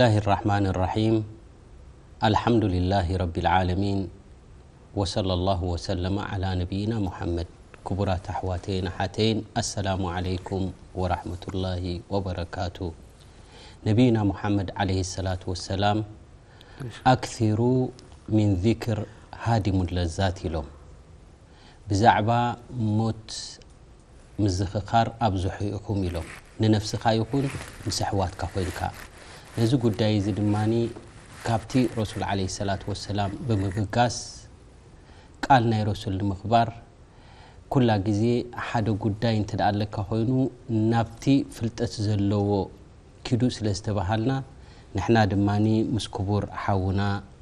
الله الرحمن الرحيم. الحمد لله رب العالمين. وصلى الله وسلم على نبينا محمد. ክቡራት ኣሕዋተይን ኣሓተይን፣ السلام عليكم ورحمة الله وبركاته. ነቢይና ሙሓመድ ዓለይሂ ሰላቱ ወሰላም፣ أكثروا من ذكر هادم اللذات ኢሎም። ብዛዕባ ሞት ምዝኽኻር ኣብዝሑ ኢኹም ኢሎም። ንነፍስኻ ይኹን ምስ ኣሕዋትካ ኮይንካ። ነዚ ጉዳይ እዚ ድማ ካብቲ ረሱል ዓለይሂ ሰላቱ ወሰላም ብምብጋስ፣ ቃል ናይ ረሱል ንምኽባር፣ ኩላ ግዜ ሓደ ጉዳይ እንተ ደኣ ኣለካ ኮይኑ፣ ናብቲ ፍልጠት ዘለዎ ኪዱ ስለ ዝተባሃልና፣ ንሕና ድማ ምስ ክቡር ሓውና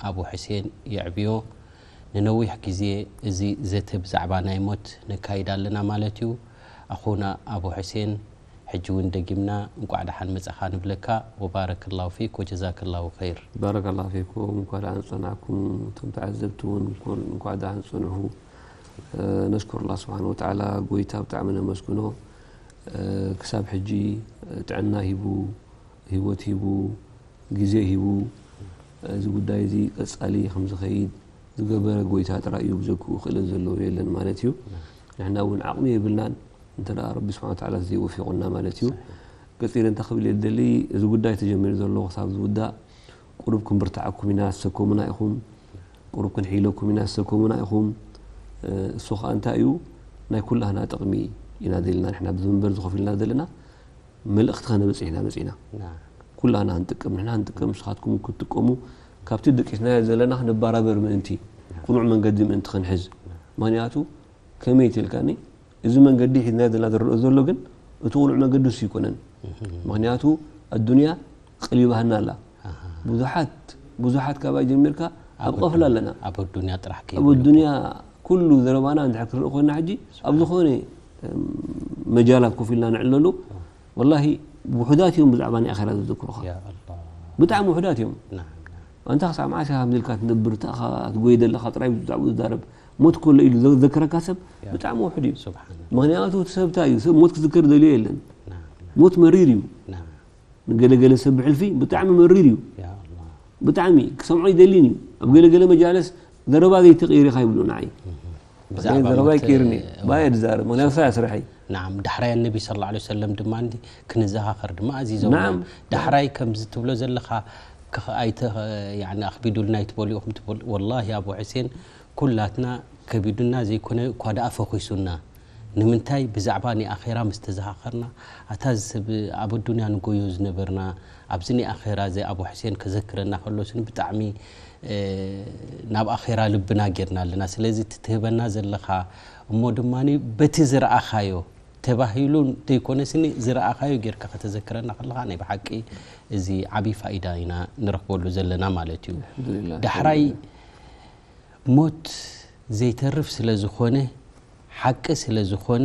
ኣቡ ሕሴን የዕብዮ ንነዊሕ ግዜ እዚ ዘተ ብዛዕባ ናይ ሞት ነካይድ ኣለና ማለት እዩ። ኣኹና ኣቡ ሕሴን፣ ሕጂ እውን ደጊምና እንቋዕ ደሓን መጻኻ ንብለካ። ወባረከላሁ ፊክ ወጀዛከላሁ ኸይር። ባረከላሁ ፊኩም። እንኳዕ ደሓን ጸናሕኩም። እቶም ተዓዘብቲ እውን እንኳዕ ደሓን ጸንሑ። ነሽኩር ኣላህ ስብሓን ወተዓላ፣ ጎይታ ብጣዕሚ ነመስግኖ። ክሳብ ሕጂ ጥዕና ሂቡ፣ ህይወት ሂቡ፣ ግዜ ሂቡ፣ እዚ ጉዳይ እዚ ቀጻሊ ከም ዝኸይድ ዝገበረ ጎይታ ጥራይ እዩ። ብጀክኡ ክእለት ዘለዎ የለን ማለት እዩ። ንሕና እውን ዓቕሚ የብልናን፣ እንተ ደኣ ረቢ ስብሓን ወተዓላ ዘይወፊቑና ማለት እዩ። ቀጺለ እንታይ ክብል እየ ዝደሊ፣ እዚ ጉዳይ ተጀሚሩ ዘሎ ክሳብ ዝውዳእ ቁሩብ ክንብርትዓኩም ኢና፣ ዝሰከሙና ኢኹም። ቁሩብ ክንሕይለኩም ኢና፣ ዝሰከሙና ኢኹም። እሱ ኸኣ እንታይ እዩ፣ ናይ ኩላህና ጥቕሚ ኢና ደልና። ንሕና ብዚ መንበር እዚ ኮፍ ኢልና ዘለና መልእኽቲ ከነበጽሕ ኢና መጺእና። ኩላህና ክንጥቀም፣ ንሕና ክንጥቀም፣ ንስኻትኩም ክትጥቀሙ፣ ካብቲ ደቂስናዮ ዘለና ክንባራበር ምእንቲ፣ ቅኑዕ መንገዲ ምእንቲ ክንሕዝ። ምኽንያቱ ከመይ ትልካኒ፣ እዚ መንገዲ ሒዝና ዘለና ዝረአ ዘሎ ግን እቲ ቅኑዕ መንገዲ እሱ ይኮነን። ምኽንያቱ ኣዱንያ ቀሊባህና ኣላ። ብዙሓት ብዙሓት ካባይ ጀሚርካ ኣብ ኣብ ቀፍላ ኣለና። ኣብ ኣዱንያ ጥራሕ ኣብ ከይብሉ። ኣዱንያ ኩሉ ዘረባና እንድሕር ክርኢ ኮይና ሕጂ ኣብ ዝኾነ፣ እም፣ መጃላት ኮፍ ኢልና ንዕለሉ። ወላሂ ውሑዳት እዮም ብዛዕባ ናይ ኣኼራ ዘዘክሩኻ። ያ ኣላህ። ብጣዕሚ ውሑዳት እዮም። ናም፣ ናም። ኣንታ ክሳብ መዓስ ኢኻ ከምዚ ኢልካ ትነብር? እንታይ ኢኻ ትጎይ ዘለኻ ጥራይ ብዛዕባኡ ዝዛረብ። ሞት ከሎ ኢሉ ዘዘከረካ ሰብ ያ። ብጣዕሚ ውሑድ እዩ። ሱብሓነላህ። ምኽንያቱ እቲ ሰብ እንታይ እዩ? ሰብ ሞት ክዝከር ደልዮ የለን። ናም፣ ናም። ሞት መሪር እዩ። ናም። ንገለገለ ሰብ ብሕልፊ ብጣዕሚ መሪር እዩ። ያ ኣላህ። ብጣዕሚ ክሰምዖ ይደልን እዩ። ኣብ ገለገለ መጃልስ ዘረባ ዘይተቐይር ኢኻ ይብሉ ንዓይ። ብዛዕባ ዘረባ ሞት፣ ይቀይርኒ። እዋ። ባየ ዝዛረብ፣ ምኽንያቱ ሳያ ስራሐይ። ናም፣ ዳሕራይ ነቢ ሰለላሁ ዐለይሂ ወሰለም ድማ እንዲ ክንዘኻኸር ድማ ኣዚዞምና። ናም። ዳሕራይ ከምዚ ትብሎ ዘለኻ ክኽ-፣ ኣይተ-፣ ያኒ ኣኽቢዱልና ኣይትበሉ ኢኹም ትብል። ወላሂ ኣቡ ሕሴን፣ ኩላትና ከቢዱና ዘይኮነ እኳ ደኣ ፈኺሱና። ንምንታይ? ብዛዕባ ናይ ኣኼራ ምስ ተዘኻኸርና፣ ኣታ እዚ ሰብ ኣብ ኣዱንያ ንጎዮ ዝነበርና፣ ኣብዚ ናይ ኣኼራ እዚ ኣቡ ሕሴን ከዘክረና ከሎስ ብጣዕሚ፣ እ፣ ናብ ኣኼራ ልብና ጌርና ኣለና። ስለዚ እቲ ትህበና ዘለኻ እሞ ድማ በቲ ዝረኣኻዮ ተባሂሉ ዘይኮነስኒ ዝረኣኻዮ ጌርካ ከተዘክረና ከለኻ ናይ ብሓቂ እዚ ዓቢ ፋይዳ ኢና ንረኽበሉ ዘለና ማለት እዩ። ኣልሐምዱሊላህ። ዳሕራይ ሞት ዘይተርፍ ስለ ዝኾነ፣ ሓቂ ስለ ዝኾነ፣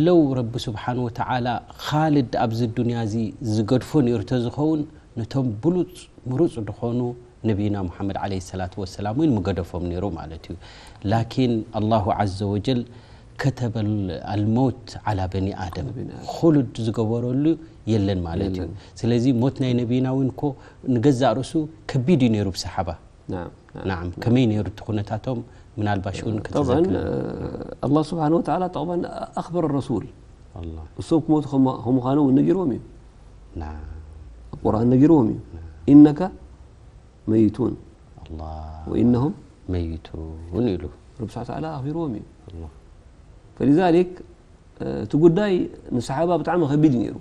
ለው ረቢ ስብሓን ወተዓላ ኻልድ ኣብዚ ዱንያ እዚ ዝገድፎ ነይሩ ተዝኸውን፣ ነቶም ብሉጽ ምሩጽ ዝኾኑ ነቢይና ሙሓመድ ዓለይሂ ሰላቱ ወሰላም እውን ምገደፎም ነይሩ ማለት እዩ። ላኪን ኣላሁ ዓዘ ወጀል ከተበ ኣልመውት ዓላ በኒ ኣደም። ዓላ በኒ ኣደም። ኹሉድ ዝገበረሉ የለን ማለት እዩ። የለን። ስለዚ ሞት ናይ ነቢይና እውን እኮ ንገዛእ ርእሱ ከቢድ እዩ ነይሩ ብሰሓባ። ናም፣ ናም። ናም፣ ከመይ ነይሩ እቲ ኩነታቶም ምናልባሽ እውን ጠብዓን፣ ከተዘክረና። እ፣ ኣላህ ስብሓን ወተዓላ ጠብዓን ኣኽበር ረሱል። ኣላህ። እሶም ክሞቱ ከማ-፣ ከምዃኑ እውን ነጊርዎም እዩ። ናም። ኣብ ቁርኣን ነጊርዎም እዩ። ናም። ኢነካ መይቱን ኣላህ። ወኢነሁም መይቱን ኢሉ። ረቢ ስብሓን ወተዓላ ኣኽቢርዎም እዩ። ኣላህ። ፈሊዛሊክ፣ እ፣ እቲ ጉዳይ ንሰሓባ ብጣዕሚ ከቢድ እዩ ነይሩ።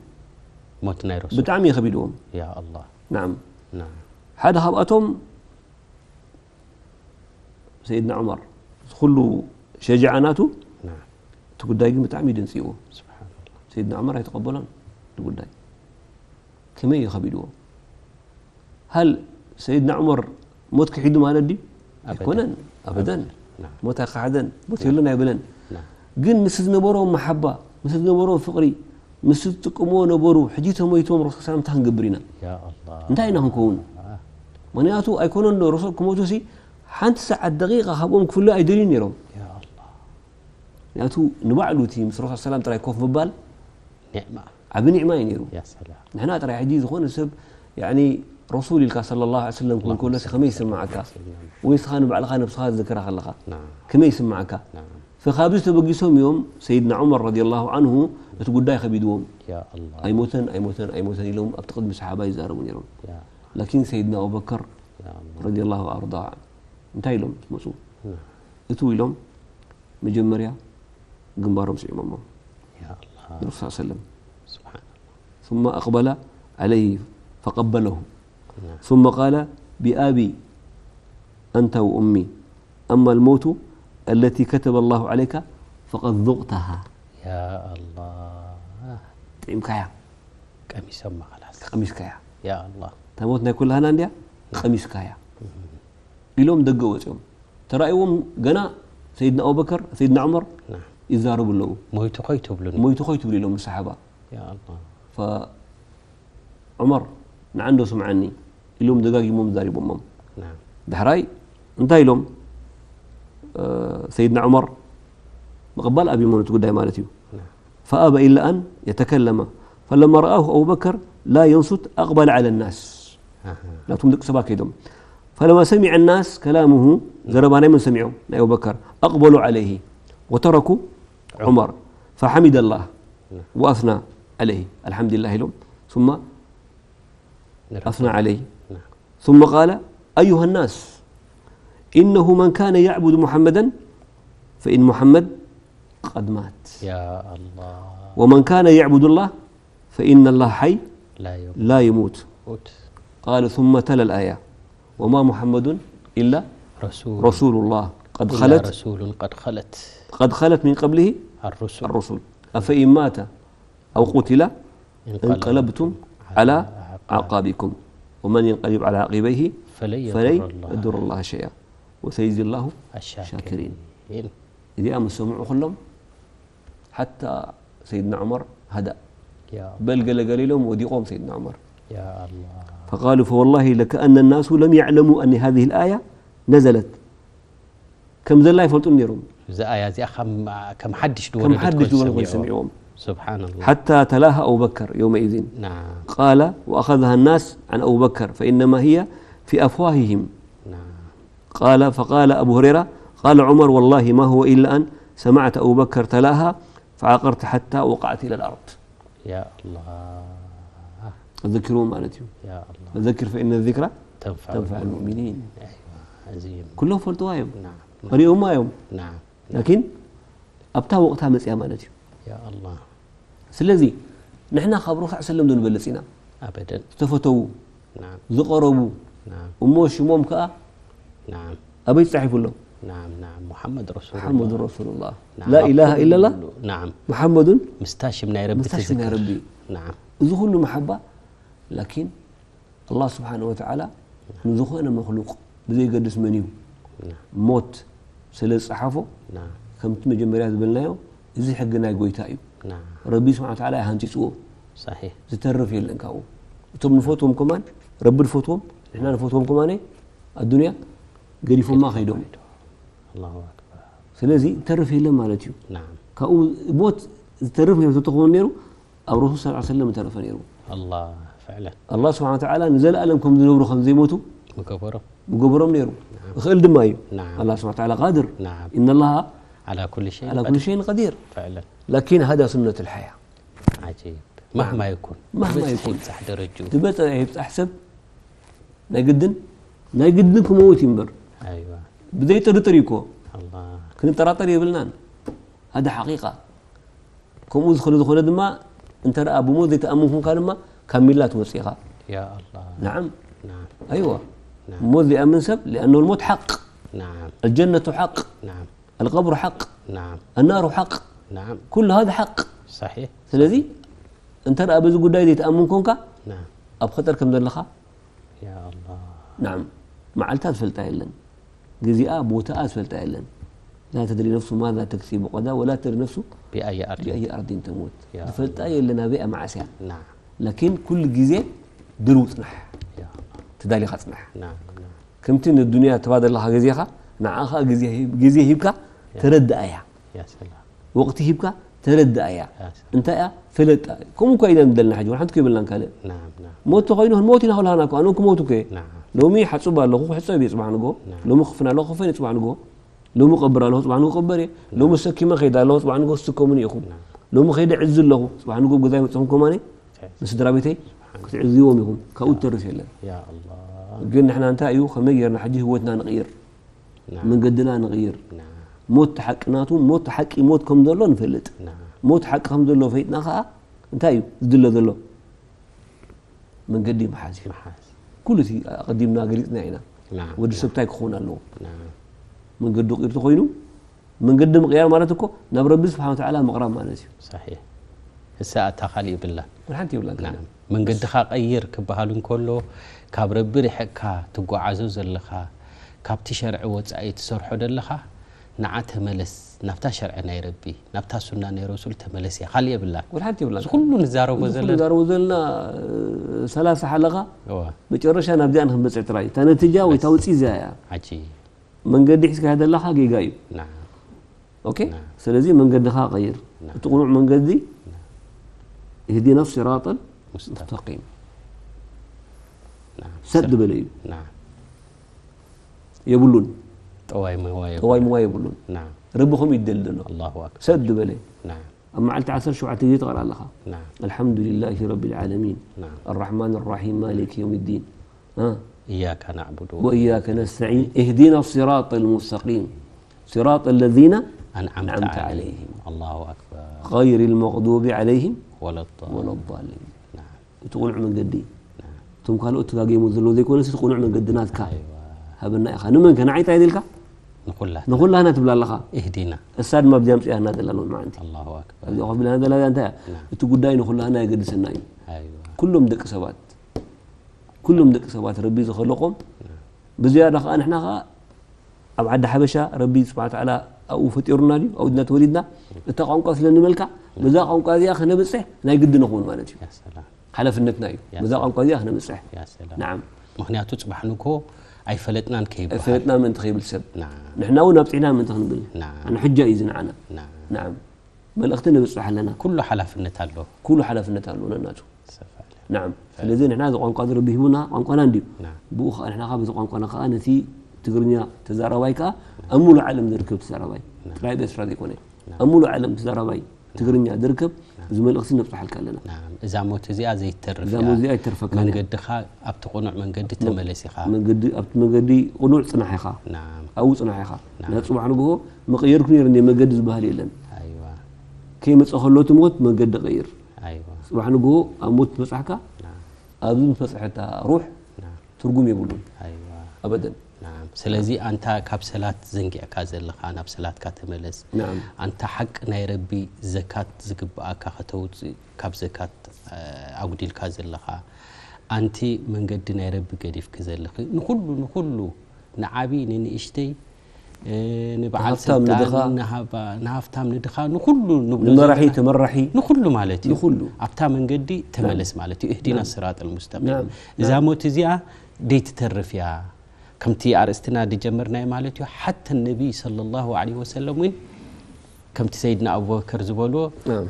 ሞት ናይ ረሱል። ብጣዕሚ እዩ ከቢድዎም። ያ ኣላህ። ናም። ናም። ሓደ ካብኣቶም ሰይድና ዑመር፣ እዚ ኩሉ ሸጃዓ ናቱ፣ ናም። እቲ ጉዳይ ግን ብጣዕሚ እዩ ደንጽይዎ። ስብሓንላህ። ሰይድና ዑመር ኣይተቐበሎን እቲ ጉዳይ። ከመይ እዩ ከቢድዎ? ሃል ሰይድና ዑመር ሞት ክሒዱ ማለት ድዩ? ኣበደን። ኣይኮነን፣ ኣበደን። ኣበደን። ናም። ሞት ኣይከሓደን፣ ሞት ናም። የለን ኣይበለን። ናም። ግን ምስ ዝነበሮም መሓባ፣ ምስ ዝነበሮም ፍቕሪ፣ ምስ ዝጥቀምዎ ነበሩ፣ ሕጂ ተሞይቶም ረሱል ሰላም እንታይ ክንገብር ኢና? ያ ኣላህ። እንታይ ኢና ክንከውን? ኣህ። ምኽንያቱ ኣይኮነን ዶ ረሱል ክሞቱ ሲ ሓንቲ ሰዓት ደቂቃ ካብኦም ክፍለ ኣይደልዩን ነይሮም። ያ ኣላህ። ምኽንያቱ ንባዕሉ እቲ ምስ ረሱል ሰላም ጥራይ ኮፍ ምባል ኒዕማ። ዓቢ ኒዕማ እዩ ነይሩ። ያ ሰላም። ንሕና ጥራይ ሕጂ ዝኾነ ሰብ፣ ያዕኒ፣ ረሱል ኢልካ ሰለላሁ ዐለይሂ ወሰለም ክብል ከሎ ከመይ ይስምዓካ? ሰለም። ወይ እስኻ ንባዕልኻ ነብስኻ ትዝክራ ከለኻ ናም ከመይ ይስምዓካ? ናም ፈካብዚ ተበጊሶም እዮም ሰይድና ዑመር ረዲየላሁ ዐንሁ እቲ ጉዳይ ከቢድዎም ያ ኣላህ ኣይሞተን ኣይሞተን ኣይሞተን ኢሎም ኣብቲ ቅድሚ ሰሓባ ይዛረቡ ነይሮም። ያ ላኪን ሰይድና ኣቡበከር ያ ኣላህ ረዲየላሁ ኣርዳ እንታይ ኢሎም መፁ? ናም እቱ ኢሎም መጀመርያ ግንባሮም ስዒሞሞ ያ ኣላህ ንረሱል ሰለም ስብሓን ثم أقبل عليه فقبله ናም ثم قال بأبي أنت وأمي أما الموت التي كتب الله عليك فقد ذقتها ያ ኣላህ ጥዒምካያ ቀሚሶማ ኸላስ ቀሚስካያ ያ ኣላህ እታ ሞት ናይ ኩላህና እንድያ ቀሚስካያ ኢሎም ደገ ወፂኦም ተራእይዎም ገና ሰይድና ኣቡበከር ሰይድና ዑመር ናም ይዛረቡ ኣለዉ ሞይቱ ኾይ ትብሉኒ ሞይቱ ኾይ ትብሉ ኢሎም ንሰሓባ ያ ኣላህ ዑመር ንዓንዶ ስምዓኒ ኢሎም ደጋጊሞም ዛሪቦሞም ናም ዳሕራይ እንታይ ኢሎም ሰይድና ዑመር ምቕባል ኣብዮሞ ነቲ ጉዳይ ማለት እዩ ናም فأبى إلا أن يتكلم فلما رآه أبو بكر لا ينصت أقبل على الناس ኣሃ ናቶም ደቂ ሰባት ከይዶም فلما سمع الناس كلامه ዘረባ ናይ መን ሰሚዖም ናይ ኣቡበከር أقبلوا عليه وتركوا عمر فحمد الله وأثنى عليه الحمد لله ኢሎም ثم أثنى عليه ናም ثم قال أيها الناس إنه من كان يعبد محمدا فإن محمد قد مات ያ ኣላህ ومن كان يعبد الله فإن الله حي لا يموت لا يموت قال ثم تلا الآية وما محمد إلا رسول رسول الله قد إلا خلت رسول قد خلت قد خلت من قبله الرسل الرسل أفإن مات أو قتل انقلبتم على أعقابكم ومن ينقلب على عقبيه فلن فلن يضر الله يضر الله شيئا وسيجزي الله الشاكرين እዚኣ ምስ ሰምዑ ኩሎም ሓታ ሰይድና ዑመር ሃዳእ يا በል ገለገለ ኢሎም ወዲቖም ሰይድና ዑመር يا الله فقالوا فوالله لكأن الناس لم يعلموا أن هذه الآية نزلت ከም ዘላ ኣይፈልጡን ነይሮም እዛ ኣያ እዚኣ ከም ከም ሓድሽ ከም ዝወረደት ሓድሽ ኮይኑ ዝወረደ ኮይኑ ሰሚዕዎም ሰሚዕዎም سبحان الله حتى تلاها أبو بكر يومئذ نعم قال وأخذها الناس عن أبو بكر فإنما هي في أفواههم نعم قال فقال أبو هريرة قال عمر والله ما هو إلا أن سمعت أبو بكر تلاها فعقرت حتى وقعت إلى الأرض يا الله ذكروا ማለት እዩ يا الله وذكر فإن الذكرى تنفع تنفع المؤمنين أيوة عظيم ኩሎም ፈልጥዋ እዮም نعم ሪኦማ እዮም نعم ላኪን ኣብታ ወቕታ መፅያ ማለት እዩ يا الله ስለዚ ንሕና ካብ ረሱል ሰለም ዶ ንበልፅ ኢና أبدا ዝተፈተዉ نعم ዝቐረቡ نعم እሞ ሽሞም ከዓ نعم ኣበይ ተፃሒፉ ኣሎ نعم نعم محمد رسول محمد الله رسول الله نعم لا إله إلا الله نعم محمد ምስታ ሽም ናይ ረቢ ምስታ ሽም ናይ ትዝክር ረቢ نعم እዚ ኩሉ መሓባ ላኪን ኣላህ ስብሓን ወተዓላ ንዝኾነ መክሉቅ ብዘይገድስ መን እዩ ሞት ስለ ዝፀሓፎ نعم ከምቲ መጀመርያ ዝበልናዮ እዚ ሕጊ ናይ ጎይታ እዩ نعم ረቢ ስብሓን ወተዓላ ይሃንፂፅዎ صحيح ዝተርፍ የለን ካብኡ እቶም ንፈትዎም ከማን ረቢ ንፈትዎም ንሕና ንፈትዎም ከማነ ኣዱንያ ገዲፎማ ከይዶም الله أكبر ስለዚ ተርፍ የለን ማለት እዩ نعم ካብኡ ሞት ዝተርፍ ተተኾኑ ነይሩ ኣብ ረሱል ስ ሰለም ተረፈ ነይሩ الله فعلا ኣላ ስብሓን ተዓላ ንዘለኣለም ከም ዝነብሩ ከም ዘይሞቱ ምገበሮም ምገበሮም ነይሩ ይኽእል ድማ እዩ نعم ኣላ ስብሓን ተዓላ ቃድር نعم ኢነላሃ على كل شيء ዓላ ኩሉ ሸይን ቀዲር فعلا ላኪን ሃዳ ሱነት ልሓያ عجيب مهما يكون مهما بس يكون. ይብጻሕ ደረጅኡ ዝበፀ ይብፃሕ ሰብ ናይ ግድን ናይ ግድን ክመውት እዩ እምበር أيوة ብዘይጥርጥር እዩ እኮ الله ክንጠራጠር የብልናን ሃደ ሓቂቃ ከምኡ ዝኾነ ዝኾነ ድማ እንተ ደኣ ብሞት ዘይተኣምን ኩንካ ድማ ካብ ሚላ ትወፅእ ኢኻ يا الله نعم نعم أيوة نعم ሞት ዘይኣምን ሰብ لأنه الموت حق نعم الجنة حق نعم القبر حق نعم النار حق نعم كل هذا حق صحيح ስለዚ እንተ ደኣ በዚ ጉዳይ ዘይተኣምን ኮንካ نعم ኣብ ኸጠር ከም ዘለኻ يا الله نعم መዓልታ ዝፈልጣ የለን ግዜኣ ቦታኣ ዝፈልጣ የለን لا تدري نفس ماذا تكسب غدا ولا تدري نفس بأي أرض بأي أرض تموت يا ዝፈልጣ የለን ኣበይኣ መዓስያ نعم ላኪን ኩሉ ግዜ ድልው ፅናሕ يا الله ተዳሊኻ ፅናሕ نعم نعم ከምቲ ንዱንያ ትባ ዘለኻ ግዜኻ ንዓኻ ግዜ ሂብ- ግዜ ሂብካ ተረድኣያ يا سلام ወቕቲ ሂብካ ተረዳእያ። እንታይ እያ? ፈለጣ። ከምኡ እኳ ኢና ንደልና ሕጂ፣ ሓንቲ ከይበልናን ካልእ። نعم نعم ሞት ተኾይኑ ክንሞት ኢና ኩላህና እኮ። ኣነ ክሞት እኮ እየ። نعم ሎሚ ሓጹብ ኣለኹ፣ ክሕጸብ እየ ጽባሕ ንጎ። نعم ሎሚ ክኽፈን እየ ጽባሕ ንጎ። ሎሚ ቀብር ኣለኹ፣ ጽባሕ ንጎ ቀበር እየ። ሎሚ ሰኪመ ከይደ ኣለኹ፣ ጽባሕ ንጎ ስከሙኒ ኢኹም። ሎሚ ከይደ ዕዚ ኣለኹ፣ ጽባሕ ንጎ ገዛይ መጽኹም ከማነይ ንስድራ ቤተይ ክትዕዝዎም ኢኹም። ካብኡ ትተርፍ የለን። يا الله ግን ንሕና እንታይ እዩ፣ ከመይ ጌርና ሕጂ ህይወትና ንቕይር፣ نعم መንገድና ንቕይር። نعم ሞት ሓቂ ናቱ፣ ሞት ሓቂ ሞት ከም ዘሎ ንፈልጥ። نعم ሞት ሓቂ ከም ዘሎ ፈይጥና ከዓ እንታይ እዩ ዝድለ ዘሎ? መንገዲ ምሓዝ እዩ። ምሓዝ ኩሉ እቲ ኣቐዲምና ገሊፅና ኢና። نعم ወዲ ሰብ እንታይ ክኸውን ኣለዎ? نعم መንገዱ ቅይር ተኾይኑ፣ መንገዲ ምቕያር ማለት እኮ ናብ ረቢ ስብሓን ወተዓላ ምቕራብ ማለት እዩ። صحيح እሳ ኣታ ካልእ ይብላን ወላ ሓንቲ ይብላን نعم መንገድኻ ቀይር ክበሃል እንከሎ ካብ ረቢ ርሕቅካ ትጓዓዞ ዘለኻ ካብቲ ሸርዒ ወፃኢ ትሰርሖ ዘለኻ ንዓ ተመለስ ናብታ ሸርዒ ናይ ረቢ ናብታ ሱና ናይ ረሱል ተመለስ እያ ካልእ የብላን ወላ ሓንቲ ይብላን እዚ ኩሉ ንዛረቦ እዚ ኩሉ ዘለና ዛረቡ ዘለና ሰላሳ ሓለኻ እወ መጨረሻ ናብዚኣ ንክንበፅሕ ጥራይ እታ ነትጃ ወይ እታ ውፅኢ እዚኣ እያ። ሓጂ መንገዲ ሒዝካ ዘለኻ ጌጋ እዩ። نعم ኦኬ نعم ስለዚ መንገድኻ ቀይር። نعم እቲ ቁኑዕ መንገዲ اهدنا الصراط مستقيم المستقيم نعم ሰድ በለ እዩ نعم የብሉን። ጠዋይ መዋይ ጠዋይ ምዋ የብሉን። نعم ረቢ ከምኡ ይደሊ ዘሎ الله أكبر ሰድ በለ። نعم ኣብ መዓልቲ ዓሰርተ ሸውዓተ ግዜ ትቐርእ ኣለኻ። نعم الحمد لله رب العالمين نعم الرحمن الرحيم مالك يوم الدين ها إياك نعبد وإياك نستعين اهدنا الصراط المستقيم صراط الذين أنعمت أنعمت عليهم عليهم الله أكبر غير المغضوب عليهم ولا الضالين ولا الضالين نعم እቲ ቁኑዕ መንገዲ نعم እቶም ካልኦት ተጋጊሞ ዘለዎ ዘይኮነስ እቲ ቁኑዕ መንገዲ ናትካ أيوة ሃበና ኢኻ። ንመን ከ ንዓይ ጥራይ ኢልካ ንኹላ ንኹላህና ትብላ ኣለኻ። اهدنا እሳ ድማ ብዚኣ ምፅያ እናደላ ሎሚ መዓንቲ الله أكبر ኣብዚ ኮፍ ብላ ዘላ እንታይ እያ? نعم እቲ ጉዳይ ንኹላህና የገድሰና እዩ። أيوة ኩሎም ደቂ ሰባት ኩሎም ደቂ ሰባት ረቢ ዝኸለቆም ብዝያዳ ከዓ ንሕና ከዓ ኣብ ዓዲ ሓበሻ ረቢ ስብሓ ተዓላ ኣብኡ ፈጢሩና ድዩ ኣብኡ ድና ተወሊድና እታ ቋንቋ ስለ ንመልካ በዛ ቋንቋ እዚኣ ከነብፅሕ ናይ ግዲ ንኸውን ማለት እዩ። يا سلام ሓላፍነትና እዩ። ያ በዛ ሰላም። ቋንቋ እዚኣ ከነብፅሕ يا سلام ናዓም ምክንያቱ ፅባሕ ንግሆ ኣይፈለጥናን ከይበሃል ፈለጥና ምእንቲ ከይብል ሰብ نعم ንሕና እውን ኣብፂሕና ምእንቲ ክንብል نعم ኣነ ሕጃ እዩ እዚ ንዓና نعم ናዓም መልእኽቲ ነብፅሕ ኣለና። ኩሉ ሓላፍነት ኣሎ ኩሉ ሓላፍነት ኣለዎ ነናቱ ሰፋለ ናዓም ስለዚ ንሕና እዚ ቋንቋ እዚ ረቢ ሂቡና ቋንቋና እንድዩ نعم ብኡ ከዓ ንሕና ከዓ በዚ ቋንቋና ከዓ ነቲ ትግርኛ ተዛራባይ ከዓ ኣብ ሙሉእ ዓለም ዝርከብ ተዛራባይ ጥራይ ኤርትራ ዘይኮነ ኣብ ሙሉእ ዓለም ተዛራባይ ትግርኛ ዝርከብ እዚ መልእኽቲ ነብፅሓልካ ኣለና። نعم እዛ ሞት እዚኣ ዘይትተርፍ እዛ እያ። ሞት እዚኣ ኣይትተርፈካን እያ። መንገድኻ ኣብቲ ቁኑዕ መንገዲ ተመለስ ኢኻ መንገዲ ኣብቲ መንገዲ ቁኑዕ ፅናሕ ኢኻ نعم ኣብኡ ፅናሕ ኢኻ። ናይ ፅባሕ ንግሆ መቐየርኩ ነይረ እንደ መገዲ ዝበሃል የለን። أيوة ከይመፀ ከሎ እቲ ሞት መገዲ ቀይር። أيوة ፅባሕ ንግሆ ኣብ ሞት ትበፃሕካ نعم ኣብዚ ምስ በፅሐታ ሩሕ نعم ትርጉም የብሉን أيوة ኣበደን። نعم ስለዚ ኣንታ ካብ ሰላት ዘንጊዕካ ዘለኻ ናብ ሰላትካ ተመለስ ናዓም ኣንታ ሓቂ ናይ ረቢ ዘካት ዝግብኣካ ከተውፅእ ካብ ዘካት እ፣ ኣጉዲልካ ዘለኻ ኣንቲ መንገዲ ናይ ረቢ ገዲፍኪ ዘለኺ ንኹሉ ንኹሉ ንዓብዪ ንንእሽተይ እ፣ ንበዓል ንሃብታም ስልጣን ንድኻ ንሃባ- ንሃፍታም ንድኻ ንኹሉ ንብሎ ንመራሒ ዘለና- ተመራሒ ንኹሉ ማለት እዩ ንኹሉ ኣብታ መንገዲ ተመለስ ማለት እዩ እህዲና ስራጥ ልሙስተቂም ናም። እዛ ሞት እዚኣ ደይትተርፍ እያ ከምቲ ኣርእስትና ድጀመርናዮ ማለት እዩ ሓተ ነቢይ صلى الله عليه وسلم እውን ከምቲ ሰይድና ኣቡበከር ዝበልዎ ናም።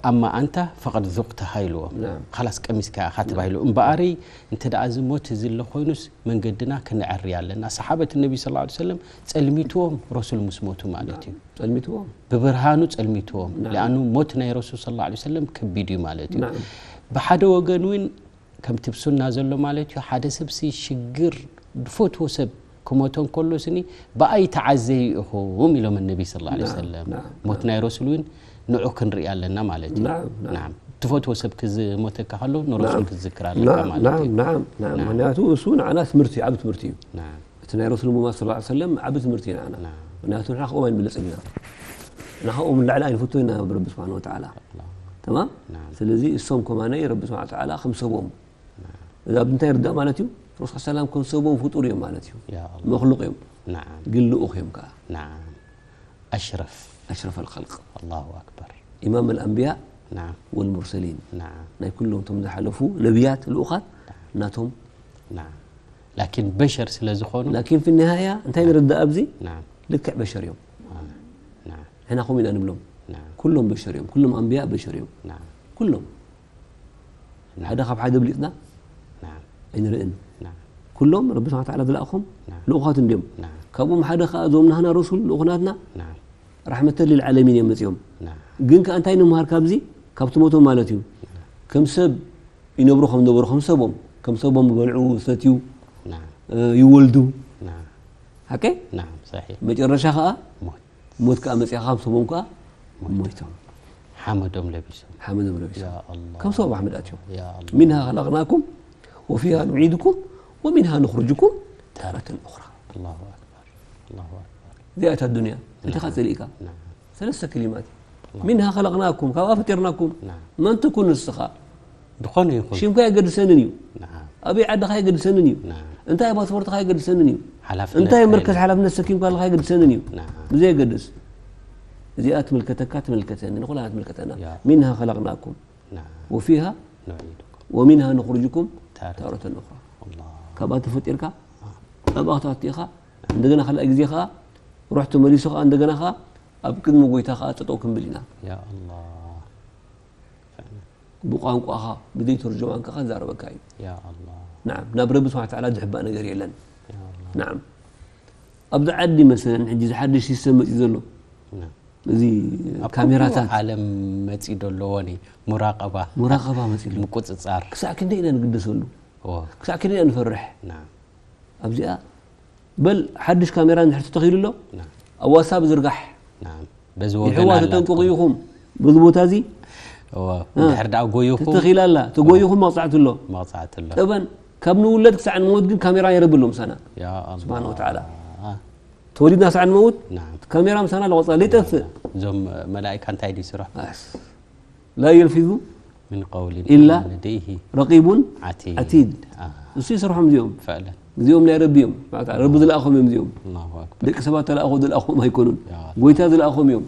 ኣማ ኣንታ ፈቐድ ذقتها ኢልዎ ናም። ካላስ ቀሚስካ ኢኻ ተባሂሉ እምበኣረይ እንተ ደኣ እዚ ሞት እዚ ኣሎ ኮይኑስ መንገድና ክንዐሪ ኣለና ሰሓበት ነቢ ስ ሰለም ጸልሚትዎም ረሱል ምስ ሞቱ ማለት እዩ ጸልሚትዎም ብብርሃኑ ጸልሚትዎም ናም። ሊኣኑ ሞት ናይ ረሱል ስ ሰለም ከቢድ እዩ ማለት እዩ ናም። ብሓደ ወገን እውን ከምቲ ብሱና ዘሎ ማለት እዩ ሓደ ሰብሲ ሽግር ዝፈትዎ ሰብ ክሞቶ እንከሎ ስኒ ብኣይ ተዓዘዩ ኢኹም ኢሎም ነቢ ስ ላ ናም፣ ሰለም ናም፣ ሞት ናይ ረሱል እውን ንዑ ክንርኢ ኣለና ማለት እዩ ናም፣ ናም። ናም ትፈትዎ ሰብ ክዝሞተካ ከሎ ንረሱል ናም። ክትዝክር ኣለካ ናም፣ ማለት እዩ ናም፣ ናም። ናም። ምክንያቱ እሱ ንዓና ትምህርቲ ዓብ ትምህርቲ እዩ ናም እቲ ናይ ረሱል ሙማ ስ ሰለም ዓብ ትምህርቲ እዩ ንዓና ናም ምክንያቱ ንሕና ከምኦም ኣይንብለጽን ኢና ንዓኦም ንላዕሊ ኣይንፈትዎ ኢና ናብ ረቢ ስብሓን ወተዓላ ተማም ናም ስለዚ እሶም ከማነይ ረቢ ስብሓን ወተዓላ ከም ሰቦም እዛ ብምንታይ ይርዳእ ማለት እዩ ረሱል ሰላም ከም ሰቦም ፍጡር እዮም ማለት እዩ ያ ኣላ መክሉቅ እዮም ናም ግን ልኡኽ እዮም ከዓ ናም ኣሽረፍ ኣሽረፍ ኣልኸልቅ ኣላሁ ኣክበር ኢማም ኣልኣንብያ ናም ወልሙርሰሊን ናም ናይ ኩሎም እቶም ዝሓለፉ ነቢያት ልኡኻት ናቶም ናም ላኪን በሸር ስለ ዝኾኑ ላኪን ፊ ኒሃያ እንታይ ንርዳእ ኣብዚ ናም ልክዕ በሸር እዮም ናም ሕና ከምኡ ኢና ንብሎም ኩሎም በሸር እዮም። ኩሎም ኣንብያ በሸር እዮም። ኩሎም ሓደ ካብ ሓደ ብሊፅና ኣይንርእን። ኩሎም ረቢ ስብሓን ተዓላ ዝለኣኾም ልኡኻት እንድዮም። ካብኦም ሓደ ከዓ እዞም ናህና ረሱል ልኡኽናትና ራሕመተን ልልዓለሚን እዮም መፂኦም። ግን ከዓ እንታይ ንምሃር ካብዚ? ካብ ትሞቶም ማለት እዩ። ከም ሰብ ይነብሩ ከም ነበሩ፣ ከም ሰቦም፣ ከም ሰቦም ይበልዑ፣ ይሰትዩ፣ ይወልዱ። ሓቀይ? መጨረሻ ከዓ ሞት ከዓ መፂኣ፣ ከም ሰቦም ከዓ ሞይቶም። ሓመዶም ለቢሶም። ሓመዶም ለቢሶም። ከም ሰቦም ሓመድ ኣትዮም። ሚንሃ ኸለቅናኩም ወፊሃ ኑዒድኩም ወሚንሃ ንኽርጅኩም ታረተን ኡኽራ። እዚኣ እታ ዱንያ እንተኻ ጸሊእካ ሰለስተ ክሊማት እዩ። ሚንሃ ኸለቅናኩም፣ ካብኣ ፈጢርናኩም። መን ትኩን ንስኻ? ዝኾነ ይኹን። ሽምካ ኣይገድሰንን እዩ። ኣበይ ዓድኻ ኣይገድሰንን እዩ። እንታይ ፓስፖርትኻ ኣይገድሰንን እዩ። ሓላፍነት እንታይ መርከዝ ሓላፍነት ሰኪምካ ኣለኻ ኣይገድሰንን እዩ። ብዘየገድስ እዚኣ ትምልከተካ ትምልከተኒ፣ ንኹላና ትምልከተና። ሚንሃ ኸለቅናኩም ወፊሃ ኑዒድኩም ወሚንሃ ንኽርጅኩም ታረተን ኡኽራ። ካብኣ ተፈጢርካ ኣብኣ ክትኣቱ ኢኻ። እንደገና ካልኣይ ግዜ ኸዓ ሩሕ ተመሊሱ ኸዓ እንደገና ኸዓ ኣብ ቅድሚ ጎይታ ኸዓ ጠጠው ክንብል ኢና። ብቋንቋኻ ብዘይ ተርጅማን ከኣ ክዛረበካ እዩ። ናዓም፣ ናብ ረቢ ስብሓን ተዓላ ዝሕባእ ነገር የለን። ናዓም፣ ኣብዚ ዓዲ መሰለን ሕጂ እዚ ሓድሽ ሲስተም መፅዩ ዘሎ፣ እዚ ኣብ ካሜራታት ኩሉ ዓለም መፅዩ ዘሎ ወኒ ሙራቐባ፣ ሙራቐባ መፅዩ ኣሎ። ምቁፅፃር። ክሳዕ ክንደይ ኢና ንግደሰሉ? ክሳዕ ክንደይ ኢና ንፈርሕ? ኣብዚኣ በል ሓድሽ ካሜራ እንድሕር ተተኺሉ ኣሎ፣ ኣብ ዋትሳፕ ዝርጋሕ። በዚ ወገን ይሕዋ ኣላ ተጠንቀቑ ትኸውን። ኢኹም። በዚ ቦታ እዚ እወ፣ እንድሕር ደኣ ጎይኹም፣ ተተኺላ ኣላ፣ ተጎይኹም መቕጻዕቲ ኣሎ። መቕጻዕቲ ኣሎ። ጠበን ካብ ንውለድ ክሳዕ ንሞት ግን ካሜራ የረቢ ኣሎ ምሳና። ያ ኣላህ። ስብሓን ወተዓላ። ተወሊድና ክሳዕ ንመውት ናም። ካሜራ ምሳና ለቆጻ ለይጠፍእ። እዞም መላእካ እንታይ ድዩ ስራሕ? ኣስ። ላ የልፊዙ ምን ቀውሊን ኢላ ኢላ ለደይሂ ረቂቡን ዓቲድ። ዓቲድ። አ። እሱ ይሰርሖም እዚኦም። ፈዕለን። እዚኦም ናይ ረቢ እዮም። ማለት ረቢ ዝለኣኾም እዮም እዚኦም። ኣላሁ ኣክበር። ደቂ ሰባት ተለኣኾ ዝለኣኾም ኣይኮኑን። ያ ኣላህ። ጎይታ ዝለኣኾም እዮም።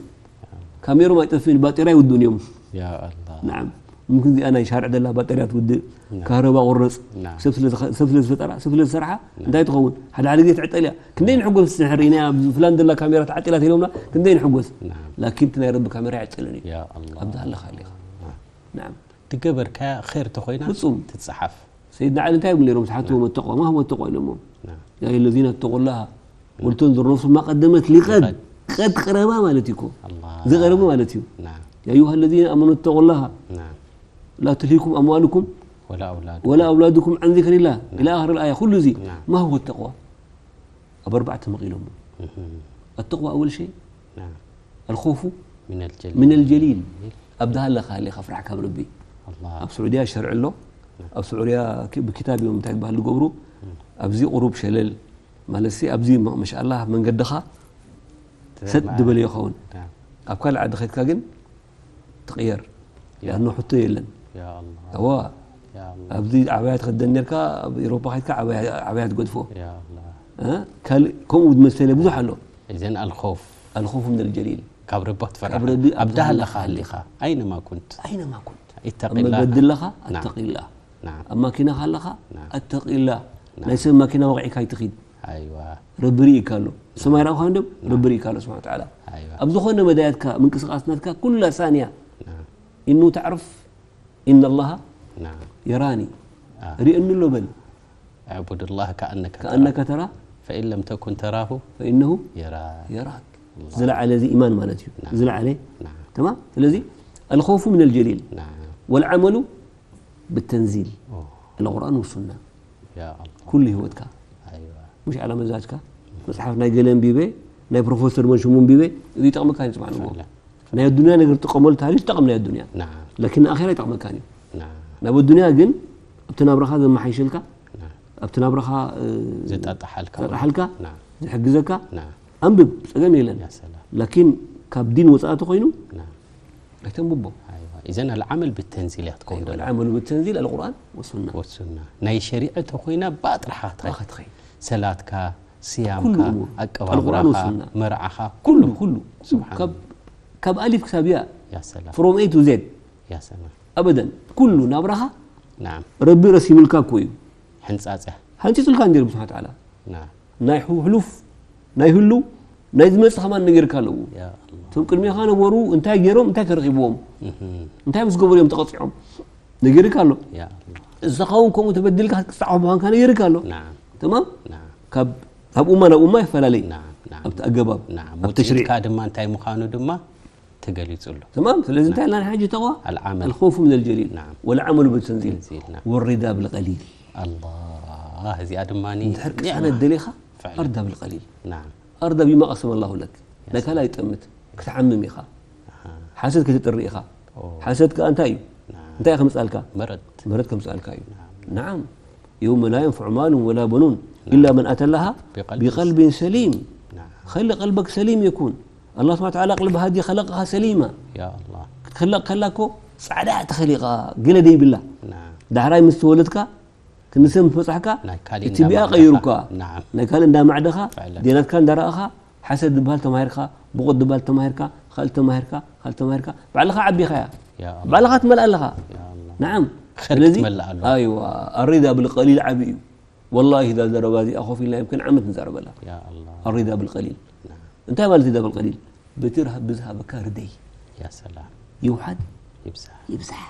ካሜሮም ኣይጠፍእን፣ ባጤራ ይውድኡን እዮም። ያ ኣላህ። ናዓም። ሙምኪን እዚኣ ናይ ሻርዕ ዘላ ባጤርያ ትውድእ፣ ናም። ካህረባ ቁረጽ፣ ናም። ሰብ ስለ ዝኸ-፣ ሰብ ስለ ዝፈጠራ፣ ሰብ ስለ ዝሰርሓ፣ ናም። እንታይ ትኸውን? ሓደ ሓደ ግዜ ትዕጠል እያ። ክንደይ ንሕጎስ ድሕር ኢና ኣብ ፍላን ዘላ ካሜራ ተዓጢላ ተኢሎምና፣ ክንደይ ንሕጎስ። ናም። ላኪን እቲ ናይ ረቢ ካሜራ ኣይዕጠልን እዩ። ያ ኣላህ። ኣብዚ ኣለኻ ኣለኻ። ናም። ናም። ትገበርካያ ኸይር ተኾይና ፍጹም። ትጸሓፍ። ሰይድና ዓሊ እንታይ ይብሉ ነይሮም? ዝሓትዎም ናም። ኣተቕዋ፣ ማ ሁወ ኣተቕዋ ኢሎሞ። ናም። ያ ኣዩሃ ለዚነ ኣተቁላሃ ወልተንዙር ነፍሱ ማ ቀደመት ሊቀድ። ሊቀድ። ቀድ ቀረባ ማለት እዩ እኮ። ኣላህ። ዝቐረበ ማለት እዩ። ናም። ያ ኣዩሃ ለዚነ ኣመኑ ኣተቁላሃ ናም። ላ ቱልሂኩም ኣምዋሉኩም ወላ ኣውላዱ። ወላ ኣውላዱኩም ዓን ዚክሪላህ። ናም። ኢላ ኣኽር ኣያ። ኩሉ እዚ ናም። ማ ሁወ ኣተቅዋ? ኣብ ኣርባዕተ መቒሎሞ። እህ። ኣተቅዋ ኣወል ሸይ ናም። ኣልኸውፉ ሚነል ጀሊል። ሚነል ጀሊል። ኣብ ደሃለኻ ሃሊኻ ፍራሕ ካብ ረቢ። ኣላህ። ኣብ ስዑድያ ሸርዒ ኣሎ። ናም። ኣብ ስዑድያ ክ-፣ ብክታብ እዮም እንታይ ዝበሃል ዝገብሩ። ናም። ኣብዚ ቁሩብ ሸለል ማለትሲ ኣብዚ ማ-፣ ማሻኣላህ መንገድኻ ሰጥ ዝበለ ይኸውን። ናም። ኣብ ካልእ ዓዲ ኸድካ ግን ትቕየር። ያ። ያኖ ሕቶ የለን። ያ ኣላህ። እዋ፣ ያ ኣላህ። ኣብዚ ዓባያ ትኸደን ኔርካ፣ ኣብ ኤሮፓ ኸድካ ዓባያ፣ ዓባያ ትገድፎ። ያ ኣላህ። እ? ካልእ ከምኡ ዝመሰለ ብዙሕ ኣሎ። እዘን ኣልኸውፍ። ኣልኸውፍ ሚነል ጀሊል። ካብ ረቢ ትፈርሕ። ካብ ረቢ ኣብ ኣብ ደሃለኻ ደሃለኻ ሃሊኻ። ኣይነማ ኩንት። ኣይነማ ኩንት። ኢተቂላህ። ኣብ መገዲ ኣለኻ፣ ናም። ኣተቂላህ። ናም። ኣብ ማኪናኻ ኣለኻ፣ ናም። ኣተቂላህ። ናም። ናይ ሰብ ማኪና ወቒዕካ ኣይትኺድ። ኣይዋ። ረቢ ርኢካ ኣሎ። ሰማይ ርኣኻ እንዶ? ናም። ረቢ ርኢካ ኣሎ ስብሓን ወተዓላ። ኣይዋ። ኣብ ዝኾነ መዳያትካ፣ ምንቅስቃስ ናትካ ኩላ ሳንያ። ናም። ኢኑ ተዕርፍ ኢነ ኣላሃ ናም። የራኒ። አ። ርኤኒ ኣሎ በል። ኣዕቡድ ላህ ከኣነከ ከኣነከ ተራ። ተራ። ፈኢን ለም ተኩን ተራሁ ፈኢነሁ የራክ። የራክ። ኣላህ። ዝለዓለ እዚ ኢማን ማለት እዩ። ናም። ዝለዓለ። ናም። ተማም? ስለዚ ኣልኸውፉ ሚነል ጀሊል ናም። ወልዓመሉ ብተንዚል ኦ። ኣልቁርኣን ወሱና። ያ ኣላህ። ኩሉ ህይወትካ። ኣይዋ። ሙሽ ዓላማ ዛትካ መጽሓፍ ናይ ገለ ኣንቢበ፣ ናይ ፕሮፌሰር መን ሽሙ ኣንቢበ፣ እዚ ይጠቕመካ እዩ ጽባሕ ንግሆ። ፈለ። ናይ ኣዱንያ ነገር ትጥቀመሉ ተሃልዩ ትጠቕም ናይ ኣዱንያ። ናም። ላኪን ንኣኼራ ይጠቕመካን እዩ። ናም። ናብ ኣዱንያ ግን ኣብቲ ናብራኻ ዘመሓይሸልካ፣ ናም። ኣብቲ ናብራኻ፣ እ፣ ዘጣጣሓልካ። ዘጣጣሓልካ፣ ናም። ዝሕግዘካ፣ ናም። ኣንብብ፣ ጸገም የለን። ያ ሰላም። ላኪን ካብ ዲን ወጻኢ ተኾይኑ፣ ናም። ኣይተንብቦ። ኣይዋ፣ ኢዘን ኣልዓመል ብተንዚል እያ ክትከውን ኣይዋ፣ ዘላ። ኣልዓመሉ ብተንዚል ኣልቁርኣን ወሱና። ወሱና። ናይ ሸሪዐ ተኾይና ብኣ ጥራሓ ክትኸይድ። ብኣ ክትኸይድ። ሰላትካ፣ ስያምካ፣ ኩሉ እሙር። ኣቀባብራኻ፣ ኣልቁርኣን ወሱና። መርዓኻ፣ ኩሉ፣ ኩሉ። ኩሉ። ስብሓን ካብ፣ ካብ ኣሊፍ ክሳብ ያ። ያ ሰላም። From A to Z። ያ ሰላም። ኣበደን። ኩሉ ናብራኻ ናም። ረቢ ረሲምልካ እኮ እዩ። ሕንጻጽያ። ሓንጺጹልካ እንዲሩ ስብሓን ተዓላ። ናም። ናይ ሑ-፣ ሕሉፍ፣ ናይ ህሉው፣ ናይ ዝመጽእ ከማን ነጊርካ ኣለዎ። እቶም ቅድሜኻ ነበሩ እንታይ ገይሮም እንታይ ተረኺብዎም እንታይ ምስ ገበሩ እዮም ተቐጺዖም ነጊርካ ኣሎ። እዝኻ እውን ከምኡ ተበዲልካ ክትቅጻዕ ምዃንካ ነጊርካ ኣሎ። ተማም። ካብ ኡማ ናብ ኡማ ይፈላለይ። ኣብቲ ኣገባብ፣ ኣብ ተሽሪዕ። ውፅኢትካ ድማ እንታይ ምዃኑ ድማ ተገሊፁ ኣሎ። ተማም። ስለዚ እንታይ ኢልና ንሓጂ ተቕዋ؟ العمل. الخوف من الجليل نعم. والعمل بالتنزيل تنزيل، نعم. والرضا بالقليل። الله እዚኣ ድማ እንድሕር ቅሳነት ደሊኻ فعلا. ارضى بالقليل. نعم. ارضى بما قسم الله لك. ናይ ካልእ ኣይጠምት። ክትሓምም ኢኻ። ሓሰድ ክትጥሪ ኢኻ። ሓሰድ ከኣ እንታይ እዩ? እንታይ ከምጽኣልካ? መረት መረት ከምጽኣልካ እዩ። نعم. يوم لا ينفع مال ولا بنون إلا من أتى الله بقلب بقلب سليم. نعم. خلي قلبك سليم يكون. الله سبحانه وتعالى قلب هادي خلقها سليمة. يا الله ክትኸለቕ ከላ እኮ ጻዕዳ ተኸሊቓ ገለ ደይብላ። نعم. ዳሕራይ ምስ ተወለድካ ክንሰ ምስ በጻሕካ ናይ ካሊእ እቲ ቢኣ እንዳማዕደኻ። ቀይሩካ نعم. ናይ ካልእ እንዳማዕደኻ فعلا. ዴናትካ እንዳረኣኻ ሓሰድ ዝበሃል ተማሂርካ ብቑጥ ዝበሃል ተማሂርካ ካልእ ተማሂርካ ካልእ ተማሂርካ ባዕልኻ ዓቢኻያ يا الله. ባዕልኻ ትመልኣ ኣለኻ يا الله. نعم خير ስለዚ ትመልእ ኣለኻ። ኣይዋ الرضا بالقليل ዓቢ እዩ والله እዛ ዘረባ እዚኣ ኮፍ ኢልና ይምክን ዓመት ንዛረበላ يا الله. الرضا بالقليل نعم. እንታይ ማለት الرضا بالقليل በቲ ረሃ- ብዝሃበካ ርደይ يا سلام. ይውሓድ ይብዛሕ ይብዛሕ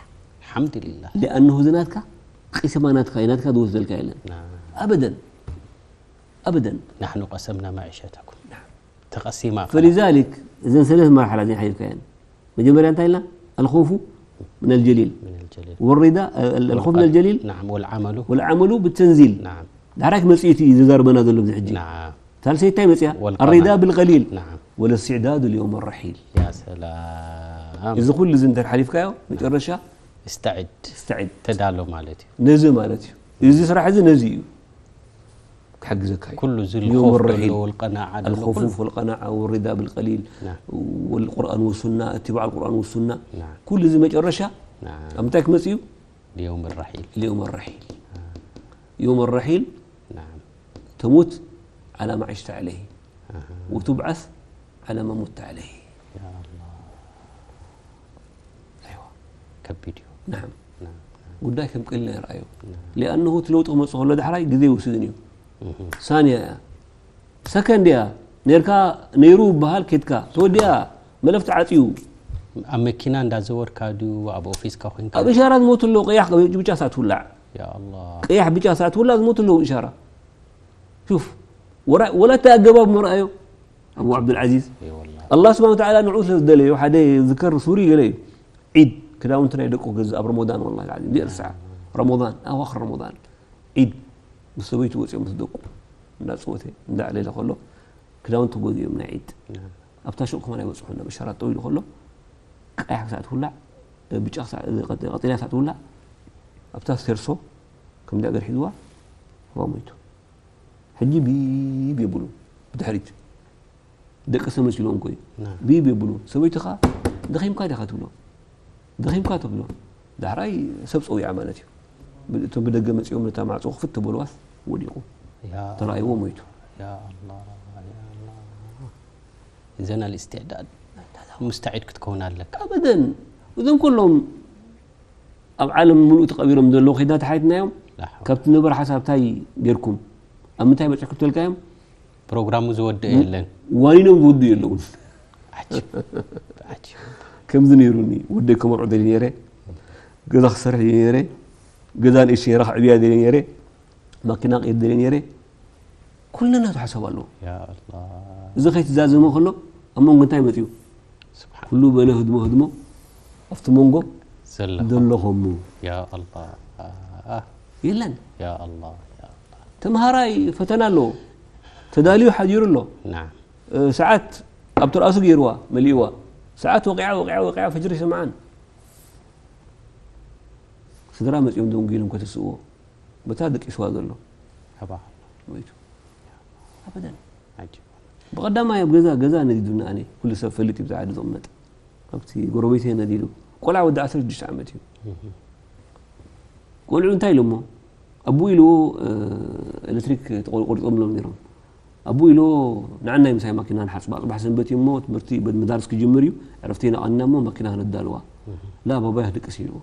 الحمد لله. لأنه እዚ ናትካ ቂሰማ ናትካ እዩ ናትካ ዝወስደልካ የለን نعم. أبدا أبدا نحن قسمنا معيشتكم. ተቐሲማ فلذلك እዘን ሰለስተ መርሓላ እዚን ሓሊፍካየን መጀመርያ እንታይ ኢልና الخوف من الجليل من الجليل. والرضا الخوف من الجليل نعم. والعمل والعمل بالتنزيل نعم. ዳሕራይ ክመጽእ እቲ ዝዛርበና ዘሎ ኣብዚ ሕጂ نعم. ሳልሰይ እንታይ መጽያ والقناعة. الرضا بالقليل نعم. والاستعداد ليوم الرحيل يا سلام. እዚ ኩሉ እዚ እንተሓሊፍካዮ መጨረሻ استعد. استعد ተዳሎ ማለት እዩ። ነዚ ማለት እዩ እዚ ስራሕ እዚ ነዚ እዩ ክሕግዘካ እዩ ኩሉ እዚ يوم الخوف الرحيل. ዘሎ والقناعة ዘሎ الخوف والقناعة والرضا بالقليل نعم. والقرآن والسنة اتباع القرآن والسنة نعم. ኩሉ እዚ መጨረሻ نعم. ኣብ ምንታይ ክመጽእ እዩ اليوم الرحيل. اليوم الرحيل يوم الرحيل نعم. تموت على ما عشت عليه أها. وتبعث على ما مت عليه يا الله. أيوة. ከቢድ እዩ። نعم نعم. ጉዳይ ከም ቀሊል ኣይረኣዮ نعم. لأنه እቲ ለውጢ ክመጽእ ከሎ ዳሕራይ ግዜ ይወስድን እዩ مهم. ሳንያ እያ ሰከንድ እያ ነርካ ነይሩ ይበሃል ኬድካ ተወዲኣ መለፍቲ ዓጽዩ ኣብ መኪና እንዳዘወርካ ድዩ ኣብ ኦፊስካ ኮንካ? ኣብ እሻራ ዝሞቱ ኣለዉ ቀያሕ ብጫ ሳት ትውላዕ يا الله. ቀያሕ ብጫ ሳት ትውላዕ ዝሞቱ ኣለዉ እሻራ ሹፍ ወላ እቲ ኣገባብ መርኣዮ ኣቡ ዓብዱልዓዚዝ اي والله. ኣላህ ስብሓን ወተዓላ ንዕኡ ስለ ዝደለዮ ሓደ ዝከር ሱሪ ገለ እዩ ዒድ ክዳውንቲ ናይ ደቁ ገዝእ ኣብ ረመዳን ወላ ዓዚም ዘይርስዓ ረመዳን ኣዋኽር ረመዳን ዒድ ምስ ሰበይቱ ወፂኦም ምስ ደቁ እንዳፅወተ እንዳዕለለ ከሎ ክዳውንቲ ገዝኦም ናይ ዒድ نعم. ኣብታ ሹቕ ከማን ኣይበፅሑ ናብ እሻራት ጠው ኢሉ ከሎ ቀያሕ ክሳዕ ትውላዕ ብጫ ክሳዕ ቀጢልያ ክሳዕ ትውላዕ ኣብታ ሴርሶ ከም ዳገር ሒዝዋ ዋ ሞይቱ ሕጂ ቢብ የብሉ ብድሕሪት ደቂ ሰብ መሲሎም እኮ እዩ نعم. ቢብ የብሉ ሰበይትኻ ደኺምካ ዲኻ ትብሎ ደኺምካ ትብሎ ዳሕራይ ሰብ ፀዊዓ ማለት እዩ ብ- እቶም ብደገ መፂኦም ነታ ማዕፆ ክፍት ተበልዋስ ወዲቑ يا ተረኣይዎ ሞይቱ يا الله يا الله. إذن الاستعداد مستعد ክትከውን ኣለካ። ኣበደን እዞም ኩሎም ኣብ ዓለም ምሉእ ተቐቢሮም ዘለዉ ኸይድና ተሓቲትናዮም لا حول. ካብቲ ንበር ሓሳብ እንታይ ጌርኩም ኣብ ምንታይ በፂሕኩም ተልካዮም ፕሮግራሙ ዝወደእ የለን። ዋኒኖም ዝውድኡ የለውን ዓጂብ፣ ዓጂብ። ከምዚ ነይሩኒ ወደይ ከመርዖ ደልየ ነይረ ገዛ ክሰርሕ ደልየ ነይረ ገዛ ንእሽተይ ነይረ ክዕብያ ደልየ ነይረ ማኪና ክየድ ደልየ ነይረ ኩሉ ነናቱ ሓሳብ ኣለዎ ያ ኣላህ። እዚ ከይትዛዘሞ ከሎ ኣብ መንጎ እንታይ መፅኡ ስብሓን ኩሉ በለ ህድሞ ህድሞ ኣብቲ መንጎ ዘሎ ዘሎ ኸሙ ያ ኣላህ። የለን ያ ኣላህ፣ ያ ኣላህ። ተምሃራይ ፈተና ኣለዎ ተዳልዩ ሓዲሩ ኣሎ ናም። ሰዓት ኣብ ትርኣሱ ገይርዋ መሊእዋ ሰዓት ወቂዓ ወቂዓ ወቂዓ ፈጅሪ ይሰምዓን ስድራ መፂኦም ደንጉ ኢሎም ከተስእዎ በታ ደቂስዋ ዘሎ ኣባ ሞይቱ ኣበደን ዓጂብ። ብቐዳማይ ኣብ ገዛ ገዛ ነዲዱና ኣነ ኩሉ ሰብ ፈልጥ እዩ ብዛዕባ ዝቕመጥ ኣብቲ ጎረቤተይ ነዲዱ ቆልዓ ወዲ ዓሰርተ ሽዱሽተ ዓመት እዩ ቆልዑ እንታይ ኢሎሞ ኣቦኡ ኢልዎ ኤሌክትሪክ ቆርጾምሎም ነይሮም ኣቦኡ ኢልዎ ንዓናይ ምሳይ ማኪና ንሓፅባ ፅባሕ ሰንበት እዩ እሞ ትምህርቲ መዳርስ ክጅምር እዩ ዕረፍቲ ኢና ቀኒና እሞ ማኪና ክነዳልዋ ላ ባባይ ክድቅስ ኢልዎ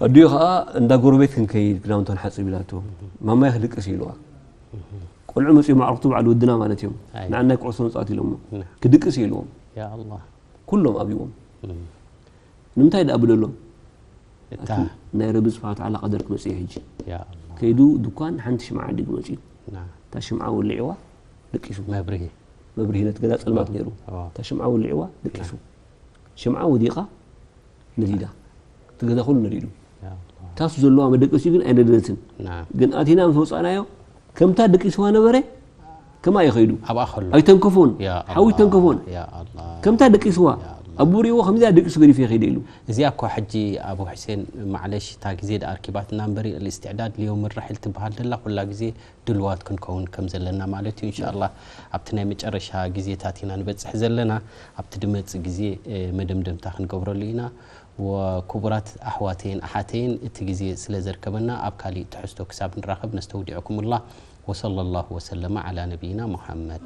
ኣዲኡ ከዓ እንዳ ጎረቤት ክንከይድ ክዳውንቶ ንሓፅብ ኢላቶ ማማይ ክድቅስ ኢልዋ ቆልዑ መፅኦም ኣዕሩኽቱ በዓል ወድና ማለት እዮም። ኣይ። ንዓናይ ኩዕሶ ምፃወት ኢሎሞ ና። ክድቅስ ኢልዎም ያ ኣላህ ኩሎም ኣብዎም። እም። ንምንታይ ደኣ ብደሎም እታ ናይ ረቢ ስብሓን ተዓላ ቀደር ክመፅእ እዩ። ሕጂ ያ ኣላህ ከይዱ ድኳን ሓንቲ ሽምዓ ድግ መፅኡ። ና እታ ሽምዓ ወልዕዋ ደቂሱ። መብርሂ መብርሂ ነት ገዛ ፀልማት ነይሩ። ኦ። እታ ሽምዓ ወልዕዋ ደቂሱ። ሽምዓ ወዲቓ ነዲዳ። እቲ ገዛ ኩሉ ነዲዱ። ያ ኣላህ ታሱ ዘለዋ መደቀሲ ግን ኣይነደደትን። ና ግን ኣቲና ምስ ወፃእናዮ ከምታ ደቂስዋ ነበረ ከማ ይኸይዱ። ኣብኣ ከሎ ኣይተንከፎን ያ ሓዊ ኣላህ፣ ተንከፎን ያ ኣላህ ከምታ ደቂስዋ ኣብ ቡሪዎ ከምዚኣ ደቂሱ ገዲፈ ይኸይደ ኢሉ። እዚኣ እኮ ሕጂ ኣቡ ሕሴን ማዕለሽ እታ ግዜ ደኣ ኣርኪባትና እምበር እልእስትዕዳድ ልዮም ራሒል ትበሃል ደላ ኩላ ግዜ ድልዋት ክንከውን ከም ዘለና ማለት እዩ። እንሻላ ኣብቲ ናይ መጨረሻ ግዜታት ኢና ንበፅሕ ዘለና። ኣብቲ ድመፅእ ግዜ እ፣ መደምደምታ ክንገብረሉ ኢና። ወክቡራት ኣሕዋተይን ኣሓተይን እቲ ግዜ ስለ ዘርከበና ኣብ ካሊእ ትሕዝቶ ክሳብ ንራኸብ ነስተውዲዕኩምላ። وصلى الله وسلم على نبينا محمد